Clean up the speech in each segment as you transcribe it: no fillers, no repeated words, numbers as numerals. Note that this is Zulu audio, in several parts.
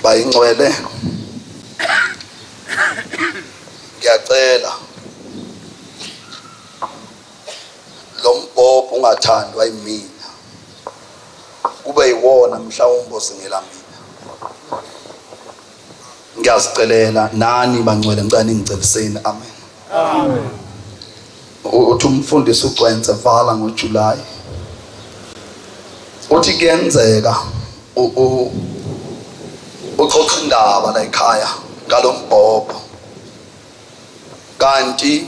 Bayingcwele, ngiyacela lo mbhobho ungathandwa yimina, kube yiwona mhlawumbe ozingela mina. Ngiyazicelela nani bangcwele, ngicela ningiceliseni. Amen. Amen. Uthi umfundisi uGcwense vala ngoJuly, uthi kuyenzeka uxoxa indaba la ekhaya ngalombhobho, kanti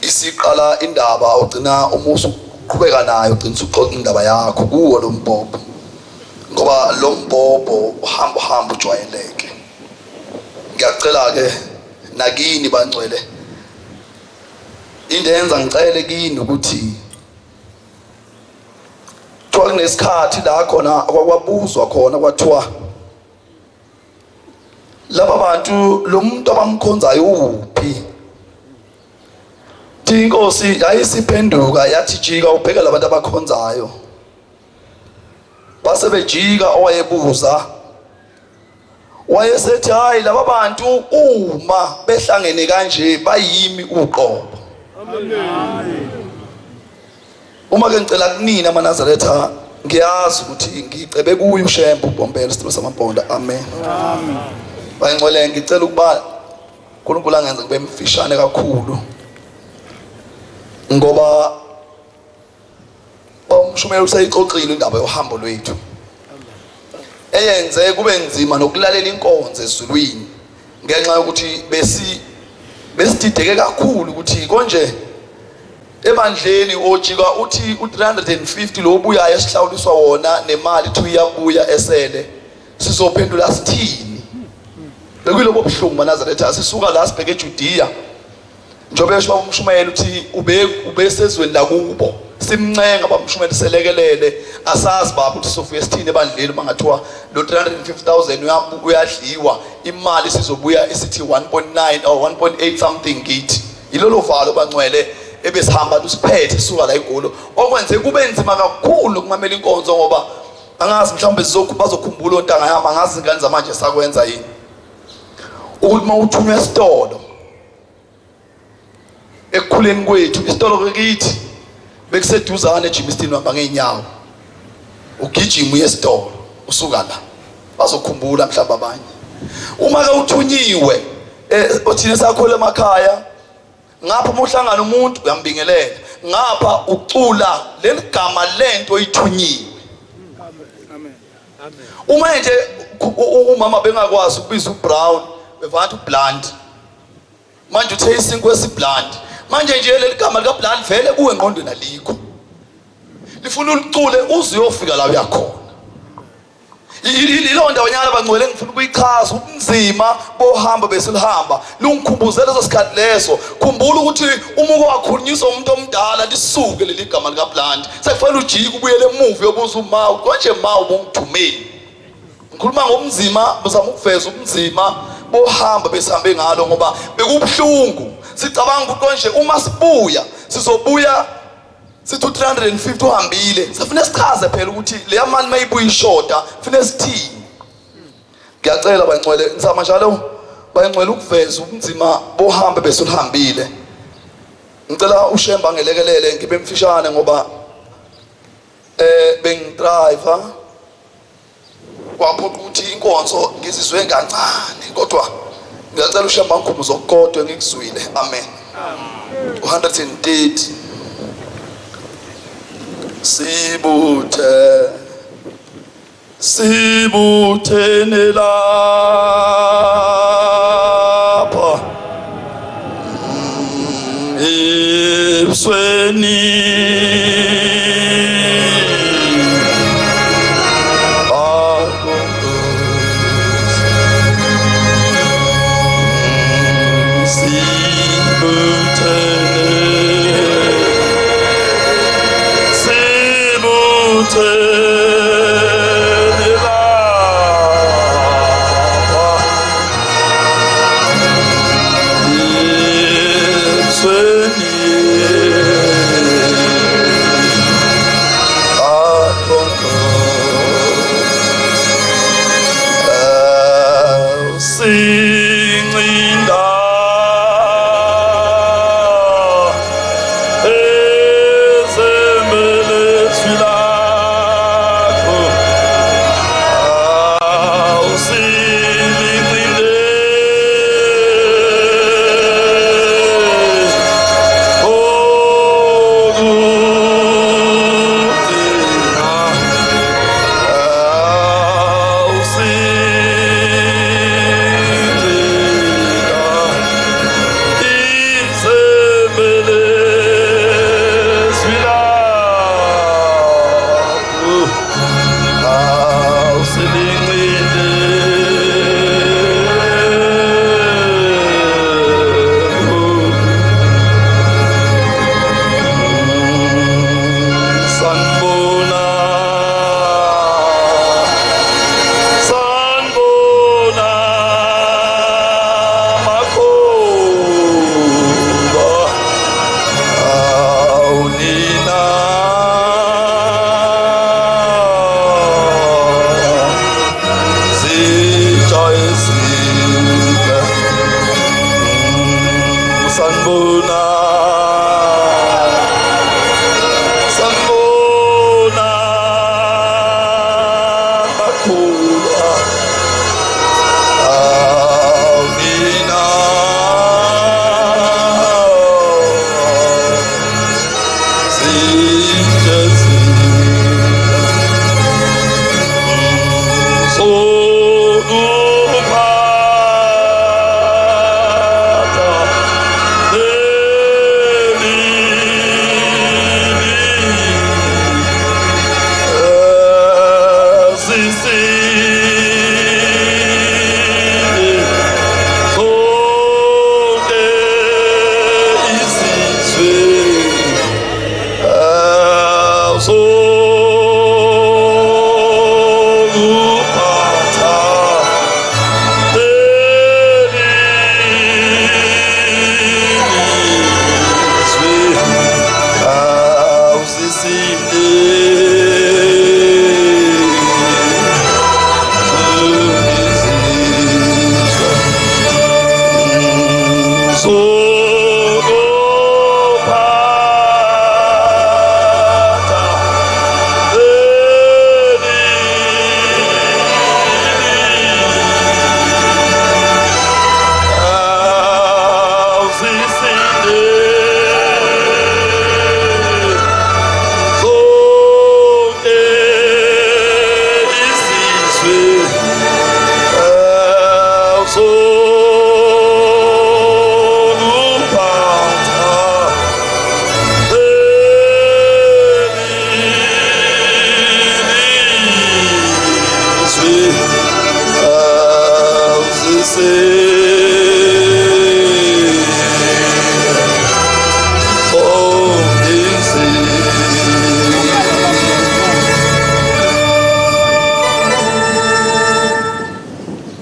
isiqala indaba ugcina uma usuqhubeka nayo ugcina usuxoxa indaba yakho kuwo lo mbhobho, ngoba lo mbhobho uhamba uhamba ujwayeleke. Ngiyacela ke nakini bangcwele, into eyenza ngicele kini ukuthi kuthiwa kunesikhathi la khona kwakwabuzwa khona, kwathiwa laba bantu lo muntu abamkhonzayo uphi? Thi inkosi yayisiphenduka yathi jika ubheke labantu abakhonzayo. Base bejika, owayebuza wayesethi hayi laba bantu uma behlangene kanje bayimi uqobo. Amen. Uma ke ngicela kunina amaNazaretha, ngiyazi ukuthi ngicebe kuye uShembe uBhombela isitulo samamponda. Amen. Amen. Bayingcwele, ngicela ukuba uNkulunkulu angenze ngibe mfishane kakhulu, ngoba umshumeli useyixoxile indaba yohambo lwethu eyenze kube nzima nokulalela inkonzo ezulwini, ngenxa yokuthi besidideke kakhulu ukuthi konje ebandleni ojika uthi u350 lo obuyayo esihlawuliswa wona nemali thi iyabuya esele, sizophendula sithini? Bekuyilobo buhlungu maNazaretha, sisuka la sibheke eJudea, njengoba esho umshumayeli uthi ubesezweni lakubo, simncenga bamshumayeli selekelele, asazi baba ukuthi sofike sithini ebandleni uma ngathiwa lo 350,000 uyadliwa, imali sizobuya isithi 1.9 or 1.8 something kithi. Yilolo valo bangcwele ebesihamba lusiphethe sisuka la eGoli, okwenze kube nzima kakhulu ukumamela inkonzo, ngoba angazi mhlawumbe bazokhumbula ontanga yami, angazi ingane zamanje sakwenza yini ukuthi uma uthunywa esitolo. Ekukhuleni kwethu isitolo kithi bekuseduzane eJimiston, uhamba ngeenyawo ugijima uye esitolo usuka la. Bazokhumbula mhlawumbe abanye uma ke uthunyiwe, othina sakhula emakhaya ngapha uma uhlangana umuntu uyambingelela, ngapha ucula leli gama lento oyithunyiwe. Amen. Uma nje umama bengakwazi ukubiza uBrown, bevathi uBlunt, manje uthe isinkwa esiblunt, manje nje leli gama lika blunt vele kuwe engqondweni alikho, lifuna ulicule uze uyofika la uyakhona. Yileyo ndawo nyana bangcwele ngifuna ukuyichaza, ubunzima bohambo besilihamba lungikhumbuze leso sikhathi leso. Khumbula ukuthi uma uke wakhulunyiswa umuntu omdala lisuke leli gama likaBlunt, sekufanele ujike ubuyele emuva uyobuza uma konje ma ubungithumeli. Ngikhuluma ngobunzima, buzama ukuveza ubunzima bohambo besihambe ngalo, ngoba bekubuhlungu. Sicabanga ukuthi konje uma sibuya sizobuya sithi u350 uhambile, sifuna sichaze phela ukuthi leya mali mayibuya ishoda funa sithini. Ngiyacela bangcwele, ngizama njalo bangcwele ukuveza ubunzima bohambo besulihambile. Ngicela uShemba ngelekelele ngibe mfishane, ngoba bengidriver kwaphoqa ukuthi inkonzo ngizizwe kancane, kodwa ngiyacela uShemba ngikhumbuze okukodwa engikuzwile. Amen. 130 sibuthe sibuthene lapha ebusweni bakho sibuthene sibuthene lapha.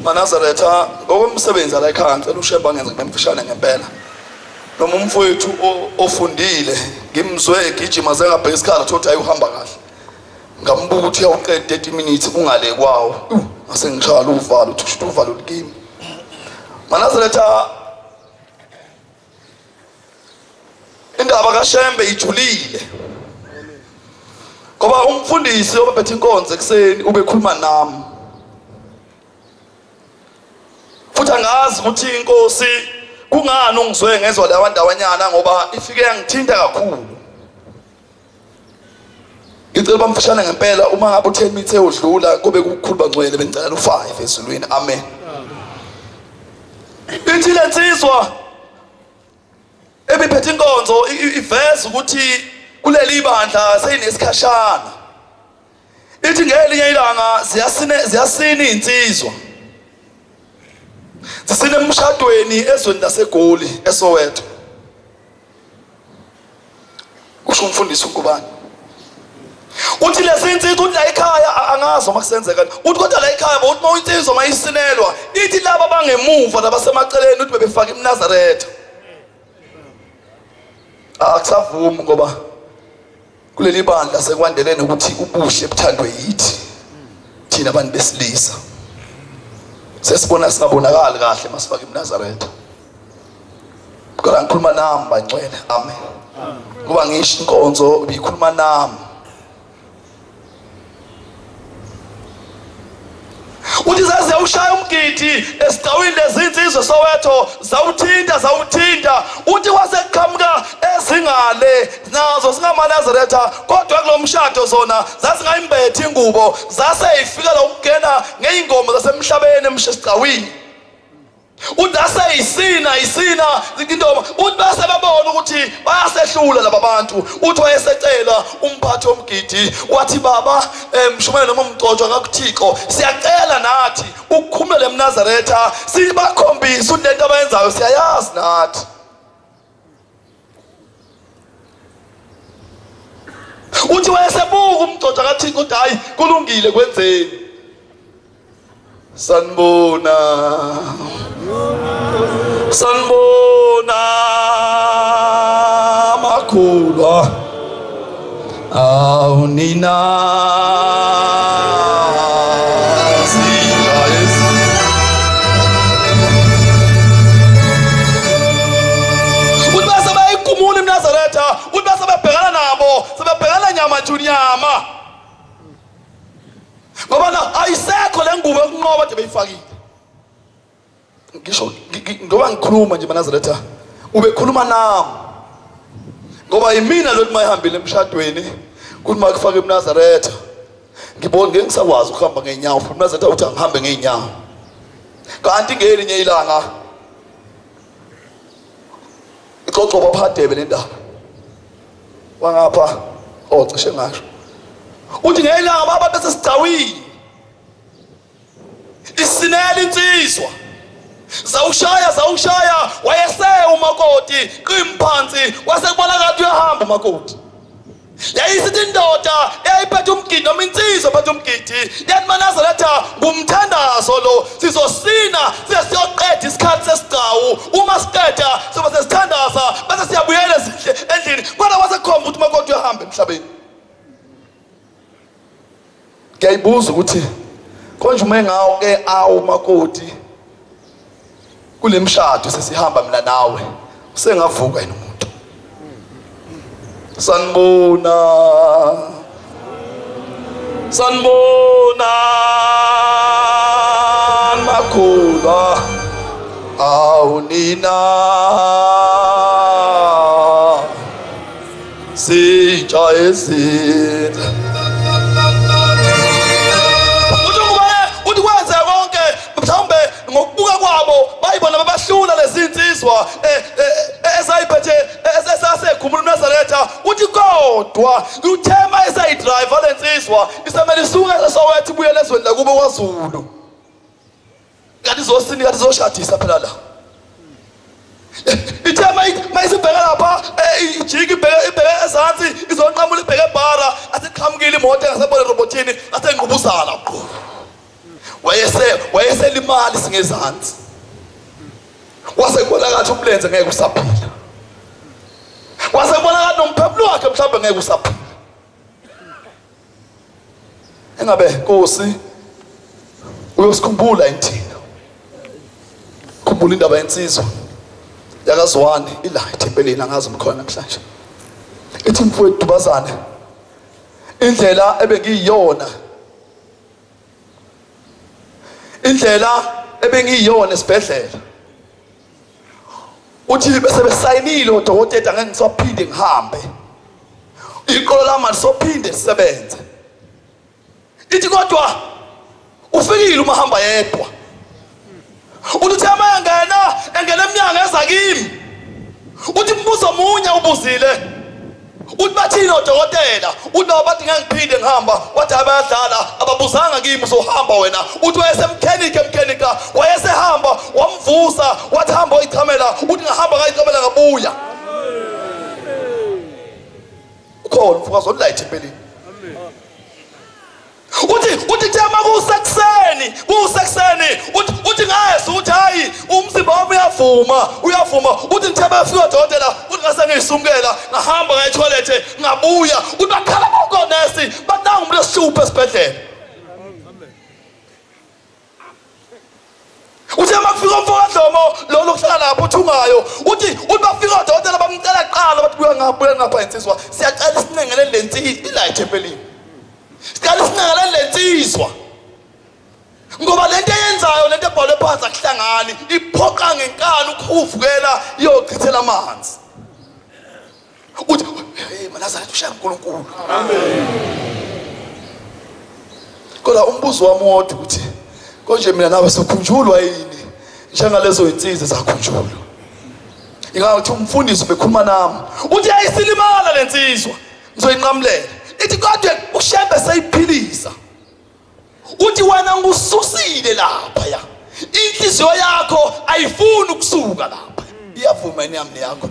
MaNazaretha ngokomsebenzi ala ekhaya ngicela uShembe angenze ngibe mfishane ngempela. Noma umfowethu ofundile ngimzwe egijima zengabheka isikhala thothi ayuhamba kahle. Ngambuka ukuthi uyawuqeda 30 minutes ungale kwawo. Ngase ngishaya uvalo uthi usho uvalo likimi. MaNazaretha Indaba kaShembe ijulile. Ngoba umfundisi obephethe inkonzo ekuseni ubekhuluma nami. Futhi angazi ukuthi inkosi kungani ungizwe ngezwa lawa ndawanyana ngoba ifike yangithinta kakhulu. Ngicela bamfishane ngempela uma ngabe u10 minutes eyodlula kube kukhulu bangcwele bengicela u5 ezulwini. Amen. Ithi lensizwa ebiphethe inkonzo iveza ukuthi kuleli bandla seyinesikhashana. Ithi ngelinye ilanga ziyasine ziyasina izinsizwa. Zisine emshadweni ezweni laseGoli eSoweto. Kusho umfundisi uNkubane. Uthi lezi insizwa uthi la ekhaya angazi uma kusenzeka. Uthi kodwa la ekhaya uthi uma insizwa mayisinelwa ithi laba bangemuva nabasemaceleni uthi bebefaka imNazaretha. Akusavumi ngoba kuleli bandla sekwandelene ukuthi ubuhle buthandwe yithi thina abantu besilisa. Sesibona singabonakali kahle masifaka imNazaretha. Kodwa ngikhuluma nami bangcwele. Amen. Kuba ngisho inkonzo ibikhuluma nami. Uthi zaze ushaya umgidi esigcawini lezinsizwa Soweto zawuthinta zawuthinta uthi kwase kuqhamuka ezingale nazo singamaNazaretha kodwa kulomshado zona zazingayimbethi ingubo zase ifika la ukungena ngeyingoma zasemhlabeni emshesigcawini uthi aseyisina isina intombi uthi base babona ukuthi bayasehlula laba bantu uthi wayesecela umphathi womgidi wathi baba mshumayeli noma umgcotshwa kakuthixo siyacela nathi ukukhumela emnazaretha sibakhombise ukuthi lento abayenzayo siyayazi nathi uthi wayesebuka umgcotshwa kathixo uthi hayi kulungile kwenzeni Sanibona. Sanibona makhulwa. Awu nina. Uthi base bayikumula iMnazaretha, uthi base bebhekana nabo, sebebhekana nyama nyama. Ngoba na ayisekho le ngubo yokunqoba de beyifakile. Ngisho ngoba ngikhuluma nje maNazaretha ubekhuluma nami. Ngoba yimina lo mayihambile emshadweni kuthi makufake eMnazaretha. Ngibona ngeke ngisakwazi ukuhamba ngeenyawo futhi uMnazaretha uthi angihambe ngeenyawo. Kanti ngelinye ilanga ixoxo kwaphadebe le ndaba. Wangapha oh cishe ngasho uthi ngelanga baba bese sigcawile isinela insizwa zawushaya zawushaya wayese umakoti qimphansi wase kubonakala ukuthi uyahamba umakoti yayisithi indoda eyayiphethe umgidi noma insizwa ephethe umgidi yathi manazaretha ngumthandazo lo sizosina size siyoqeda isikhathi sesigcawu uma siqeda soba sesithandaza bese siyabuyela endlini kodwa kwasekhomba ukuthi umakoti uyahamba emhlabeni ngiyayibuza ukuthi konje uma engawo ke awu makoti kule mshado sesihamba mina nawe usengavuka yena umuntu sanibona sanibona makhula awu nina Sitsha ezinhle. Uthi ngubane uthi kwenze konke mhlawumbe ngokubuka kwabo bayibona babahlula lezi insizwa eh, eh, eh, ezayiphethe esasekhona Wayesekhumula uNazaretha uthi kodwa uthe uma esayidrayiva le nsizwa isamele isuke eSoweto ibuyele ezweni lakubo kwaZulu. Kanti izosini kanti izoshadisa phela la. Ithe mayisibheka lapha eh, ijike ibheke ibheke ezansi izonqamula ibheke ebhara asiqhamukile imoto engasebona erobotini asengqubuzana qhu. Wayese wayeselimali singezansi. Wase kubonakala ukuthi umlenze ngeke usaphila. Wase kubonakala nomphefumulo wakhe mhlawumbe ngeke usaphila. Engabe Nkosi uyosikhumbula yini? Khumbula indaba yensizwa yakazwane ila ethempelini angazi mkhona namhlanje. Ithi mfowethu Dubazane indlela ebengiyiyona indlela ebengiyiyona esibhedlela uthi bese besayinile odokotela ngeke ngisaphinde ngihambe iqolo lami alisophinde lisebenze ithi kodwa ufikile uma hamba yedwa uthi uthe uma engena engena emnyango eza kimi uthi mbuzo munye ubuzile uthi bathini odokotela uthi nabo bathi ngeke ngiphinde ngihamba wathi hayi bayadlala ababuzanga kimi uzohamba wena uthi wayesemkhenikha emkhenika wayesehamba wamvusa wathi hamba oyichamela uthi ngahamba ngayichamela ngabuya ukhona umfokazi olula ethempelini uthi uthi thema kusekuseni kusekuseni uthi uthi ngayeza ukuthi hayi umzimba wami uyavuma uyavuma uthi ngithe befika odokotela uthi ngase ngiyisumkela ngahamba ngaya ethoyilethe ngabuya uthi bakhala bonke onesi bathi nangu umuntu esihluphe esibhedlela Uthe makufika umfo kaDlomo lo lokuhlala lapho uthungayo uthi uthi bafika odokotela bamcela kuqala bathi buya ngapha buya ngapha insizwa siyacela isinengele le nsizwa ila ethempelini sicela isinengele le nsizwa ngoba lento eyenzayo lento ebhalwe phansi akuhlangani iphoqa ngenkani ukuvukela iyochithela amanzi uthi hey manazaretha ushaya uNkulunkulu amen kodwa umbuzo wami wodwa ukuthi konje mina nawe sokhunjulwa yini njengalezo insizwa zakhunjulwa ingathi umfundisi bekhuluma nami uthi ayisilimala lensizwa ngizoyinqamulela ithi kodwa ushembe seyiphilisa uthi wena ngususile lapha ya inhliziyo yakho ayifuni ukusuka lapha iyavuma yini yami neyakho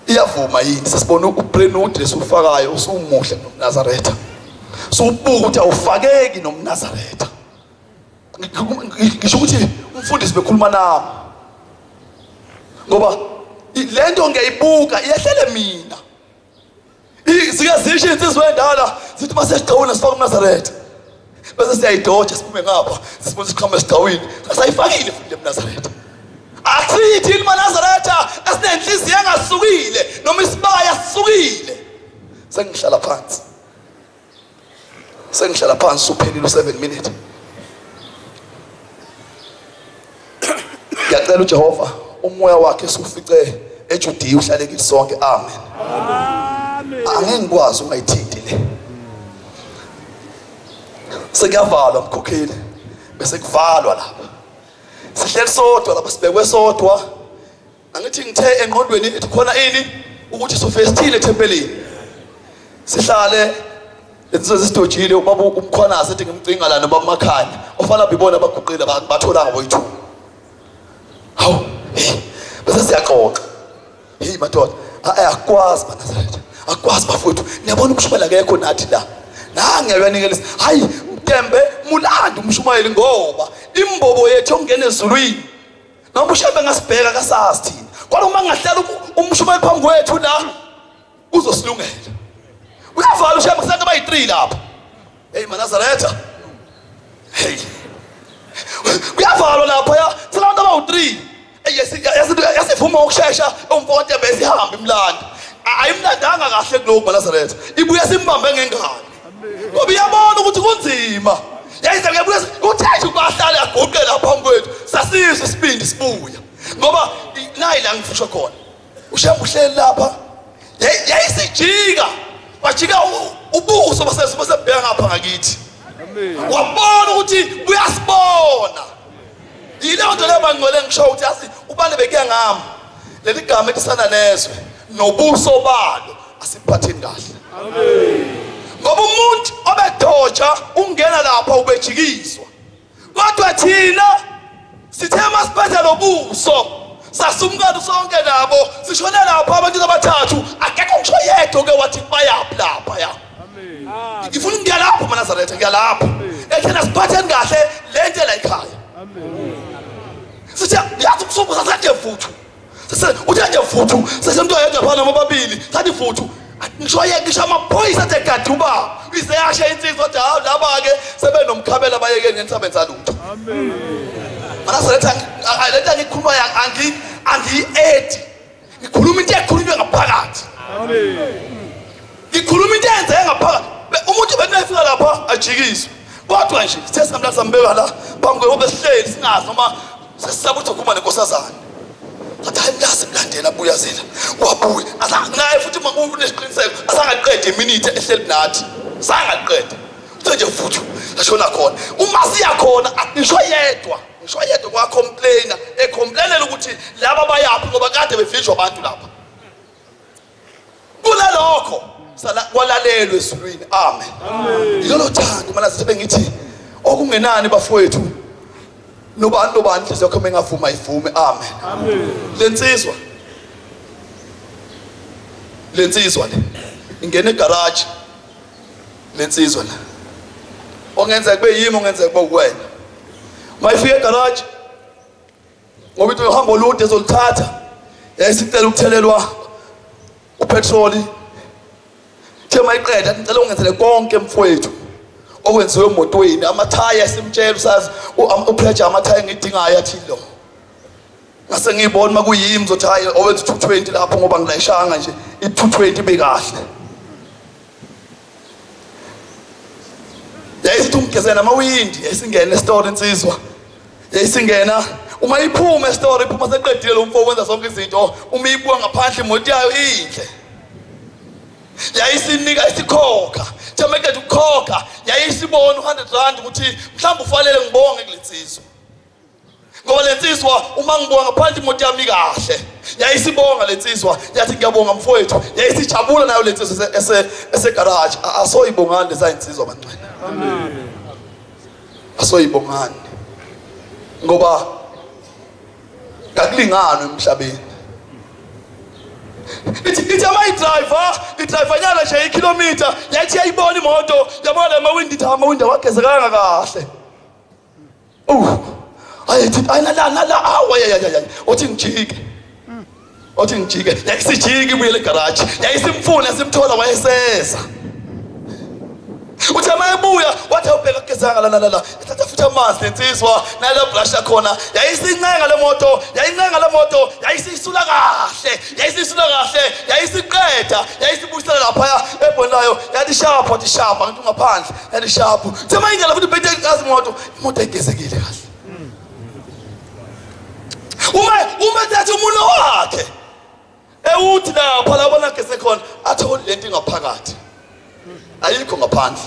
iyavuma yini sesibona ubrand udress ufakayo usumuhle nomnazaretha subuka ukuthi awufakeki nomnazaretha ngisho ukuthi umfundisi bekhuluma nami ngoba lento ngiyayibuka iyehlele mina Sike zisho insizwa endala sithi uma sesigcawini sifaka umNazaretha. Bese siyayidoja siphume ngapha sisibona siqhamuka esigcawini sasayifakile futhi lemNazaretha. Asithi yini maNazaretha esinenhliziyo engasukile noma isibaya sisukile. Sengihlala phansi. Sengihlala phansi uphelile u7 minute. Ngiyacela uJehova umoya wakhe sufice eJudiya uhlale kithi sonke amen. Amen. Angeke ngikwazi ungayithinti le. Sekuyavalwa mkhokheli bese kuvalwa lapha. Sihleli sodwa lapha sibekwe sodwa. Angithi ngithe engqondweni ithi khona ini ukuthi sofestile ethempelini. Sihlale lensizwa zisidojile ubaba umkhwanazi ethi ngimcinga la nobaba umakhanya ofana bibona abaguqile batholanga boyithu. Hawu hey bese siyaxoxa. Hey madoda akwazi manazaretha akwazi bafowethu niyabona umshumayeli akekho nathi la nange uyanikelisa hayi mtembe mulanda umshumayeli ngoba imbobo yethu yokungena ezulwini noma ushembe ngasibheka kasazi thina kodwa uma ngahlala umshumayeli phambi kwethu la uzosilungela uyavala ushembe kusanto abayi-3 lapha hey manazaretha hey kuyavalwa lapha ya selabantu abawu-3 yasivuma ngokushesha umfo kaTembe esihamba imlando ayimlandanga kahle kulokhu manazaretha ibuye simbambe ngengane ngoba iyabona ukuthi kunzima yayize kuyabuya uthethe ukuba ahlale aguqe lapha phambi kwethu sasizwe isibindi sibuya ngoba nayi la ngifusha khona ushembe uhleli lapha yayisijika wajika ubuso basebheka ngapha ngakithi wabona ukuthi buyasibona yileyo nto leyo bangcwele ngisho ukuthi yazi ubani bekuya ngami Leli gama elisana nezwe nobuso balo asiphatheni kahle. Amen. Ngoba umuntu obedoja ungena lapha ubejikiswa. Kodwa thina sithe masiphethe lobuso sasumkana sonke nabo sishone lapha abantu abathathu akekho ngisho yedwa ke wathi bayaphi lapha ya. Amen. Ngifuna ukuya lapho maNazaretha ngiya lapho. Ethena siphatheni kahle lento la ekhaya. Amen. Sithe yathi ubusuku sasade vuthu. Sase uthe nje vuthu sesemntu oyedwa phana amababili sathi vuthu ngisho yeke ngisho amaphoyisa athe gade ubaba ize yasha insizwa wathi hawu laba-ke sebenomkhabela bayekeni ngenisabenza lutho. Amen. Manazaretha lento angikhulumayo angiyi-edi ngikhuluma into ekhulunywe ngaphakathi. Amen. Ngikhuluma into eyenzeke ngaphakathi. Umuntu bethi efika lapha ajikiswe. Kodwa nje sithe samla sambeka la phambi kwebo besihleli singazi noma sesisaba ukuthi ukhuluma nenkosazana. Ngathi hayi mlazi mlandela abuya zela. Wabuya. Azange naye futhi uma unesiqiniseko azange aqede iminithe ehleli nathi. Zange aqede. Uthe nje futhi ashona khona. Uma siya khona ngisho yedwa. Ngisho yedwa kwa complainer ecomplainela ukuthi laba bayaphi ngoba kade bevinjwa abantu lapha. Kunalokho sala kwalalelwe ezulwini. Amen. Amen. Yilolo thando mana sithi bengithi okungenani bafowethu nobani nobani inhliziyo yakho mengavuma ivume. Amen. Amen. Lensizwa lensizwa le ingena egarage lensizwa la ongenzeka kube yimi ongenzeka kube uwena mayifika egarage ngoba into yohambo olude ezoluthatha yayisicela ukuthelelwa upetroli the mayiqeda ngicela ungenzele konke mfowethu okwenziwe emotweni amathaya simtshela usazi upressure amathaya engidingayo athi lo ngase ngiyibona uma kuyimi ngizothi hayi owenza u-220 lapho ngoba ngilayishanga nje i-220 ibe kahle yayisithi ungigezela namawindi yayisingena esitolo insizwa yayisingena uma iphuma esitolo iphuma seqedile lo mfo wenza zonke izinto uma ibuka ngaphandle imoto yayo inhle yayisinika isikhokha themekethe ukukhokha yayisibona u-100 rand ukuthi mhlawumbe ufanele ngibonge kule nsizwa ngoba le nsizwa uma ngibonga ngaphandle imoto yami kahle yayisibonga le nsizwa yathi ngiyabonga mfowethu yayisijabula nayo le nsizwa esegaraji asoyibongani leza insizwa bangcwele Amen. Asoyibongani ngoba kakulinganwe emhlabeni ithi ithi ama-driver idriver nyana nje ikhilomitha yathi yayibona imoto yabona la mawindi ithi amawindi awagezekanga kahle Oh. Ayi thi ayi la la la awu ay ay ay. Othi ngijike. Othi ngijike. Yayisijike ibuyele egarage. Yayisimfuna simthola wayeseza. Uthi uma ebuya wathi awubheka kugezanga la la la. Thatha futhi amanzi lensizwa nalo brush yakhona. Yayisincenga le moto, yayincenga le moto, yayisisula kahle, yayisisula kahle, yayisiqeda, yayisibuyisela lapha ebhonayo, yathi sharp, wathi sharp, angithi ngaphandle, yathi sharp. Uthe uma ingena futhi ubheke igazi imoto, imoto ayigezekile kahle. Uma uma ethatha umunwe wakhe ewuthi lapha la bona geze khona athole lento ingaphakathi ayikho ngaphandle.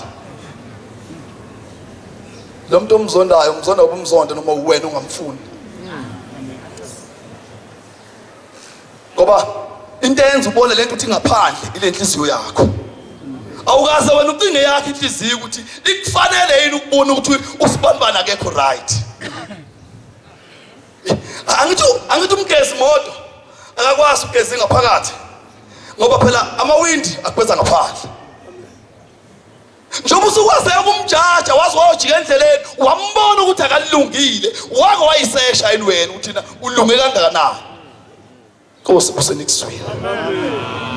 Lo muntu omzondayo umzonda ngoba umzonda noma uwena ungamfuni. Ngoba into eyenza ubone lento uthi ngaphandle ile nhliziyo yakho. Awukaze wena ucinge yakho inhliziyo ukuthi ikufanele yini ukubona ukuthi usibanibani akekho right. Angithi angithi umgezi moto akakwazi ukugeza ngaphakathi ngoba phela amawindi akwenza ngaphandle. Njengoba usukwazeka ukumjaja waze wayojika endleleni wambona ukuthi akalungile wake wayisesha yini wena ukuthi na ulunge kangakanani. Nkosi usenikuzwile. Amen.